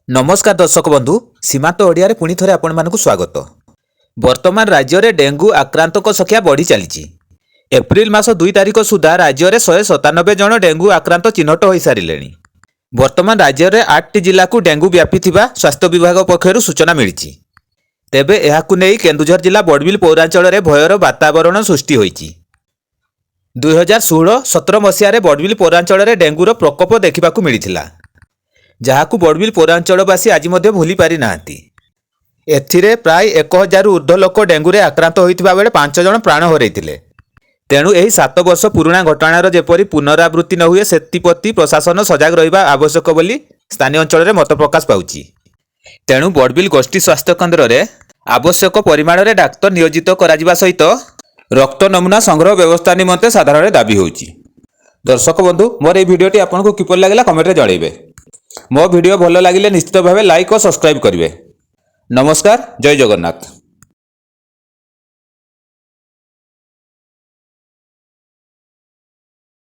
ନମସ୍କାର ଦର୍ଶକ ବନ୍ଧୁ, ସୀମାନ୍ତ ଓଡ଼ିଆରେ ପୁଣି ଥରେ ଆପଣମାନଙ୍କୁ ସ୍ୱାଗତ। ବର୍ତ୍ତମାନ ରାଜ୍ୟରେ ଡେଙ୍ଗୁ ଆକ୍ରାନ୍ତଙ୍କ ସଂଖ୍ୟା ବଢ଼ି ଚାଲିଛି। ଏପ୍ରିଲ ମାସ 2 ତାରିଖ ସୁଦ୍ଧା ରାଜ୍ୟରେ 197 ଜଣ ଡେଙ୍ଗୁ ଆକ୍ରାନ୍ତ ଚିହ୍ନଟ ହୋଇସାରିଲେଣି। ବର୍ତ୍ତମାନ ରାଜ୍ୟରେ ଆଠଟି ଜିଲ୍ଲାକୁ ଡେଙ୍ଗୁ ବ୍ୟାପିଥିବା ସ୍ୱାସ୍ଥ୍ୟ ବିଭାଗ ପକ୍ଷରୁ ସୂଚନା ମିଳିଛି। ତେବେ ଏହାକୁ ନେଇ କେନ୍ଦୁଝର ଜିଲ୍ଲା ବଡ଼ବିଲ ପୌରାଞ୍ଚଳରେ ଭୟର ବାତାବରଣ ସୃଷ୍ଟି ହୋଇଛି। 2016-17 ମସିହାରେ ବଡ଼ବିଲ ପୌରାଞ୍ଚଳରେ ଡେଙ୍ଗୁର ପ୍ରକୋପ ଦେଖିବାକୁ ମିଳିଥିଲା, ଯାହାକୁ ବଡ଼ବିଲ ପୌରାଞ୍ଚଳବାସୀ ଆଜି ମଧ୍ୟ ଭୁଲି ପାରିନାହାନ୍ତି। ଏଥିରେ ପ୍ରାୟ 1000ରୁ ଉର୍ଦ୍ଧ୍ୱ ଲୋକ ଡେଙ୍ଗୁରେ ଆକ୍ରାନ୍ତ ହୋଇଥିବା ବେଳେ 5 ଜଣ ପ୍ରାଣ ହରାଇଥିଲେ। ତେଣୁ ଏହି 7 ବର୍ଷ ପୁରୁଣା ଘଟଣାର ଯେପରି ପୁନରାବୃତ୍ତି ନ ହୁଏ, ସେଥିପ୍ରତି ପ୍ରଶାସନ ସଜାଗ ରହିବା ଆବଶ୍ୟକ ବୋଲି ସ୍ଥାନୀୟ ଅଞ୍ଚଳରେ ମତ ପ୍ରକାଶ ପାଉଛି। ତେଣୁ ବଡ଼ବିଲ ଗୋଷ୍ଠୀ ସ୍ୱାସ୍ଥ୍ୟ କେନ୍ଦ୍ରରେ ଆବଶ୍ୟକ ପରିମାଣରେ ଡାକ୍ତର ନିୟୋଜିତ କରାଯିବା ସହିତ ରକ୍ତ ନମୁନା ସଂଗ୍ରହ ବ୍ୟବସ୍ଥା ନିମନ୍ତେ ସାଧାରଣରେ ଦାବି ହେଉଛି। ଦର୍ଶକ ବନ୍ଧୁ, ମୋର ଏହି ଭିଡ଼ିଓଟି ଆପଣଙ୍କୁ କିପରି ଲାଗିଲା, କମେଣ୍ଟରେ ଜଣାଇବେ। ମୋ ଭିଡ଼ିଓ ଭଲ ଲାଗିଲେ ନିଶ୍ଚିତ ଭାବେ ଲାଇକ୍ ଓ ସବସ୍କ୍ରାଇବ୍ କରିବେ। ନମସ୍କାର, ଜୟ ଜଗନ୍ନାଥ।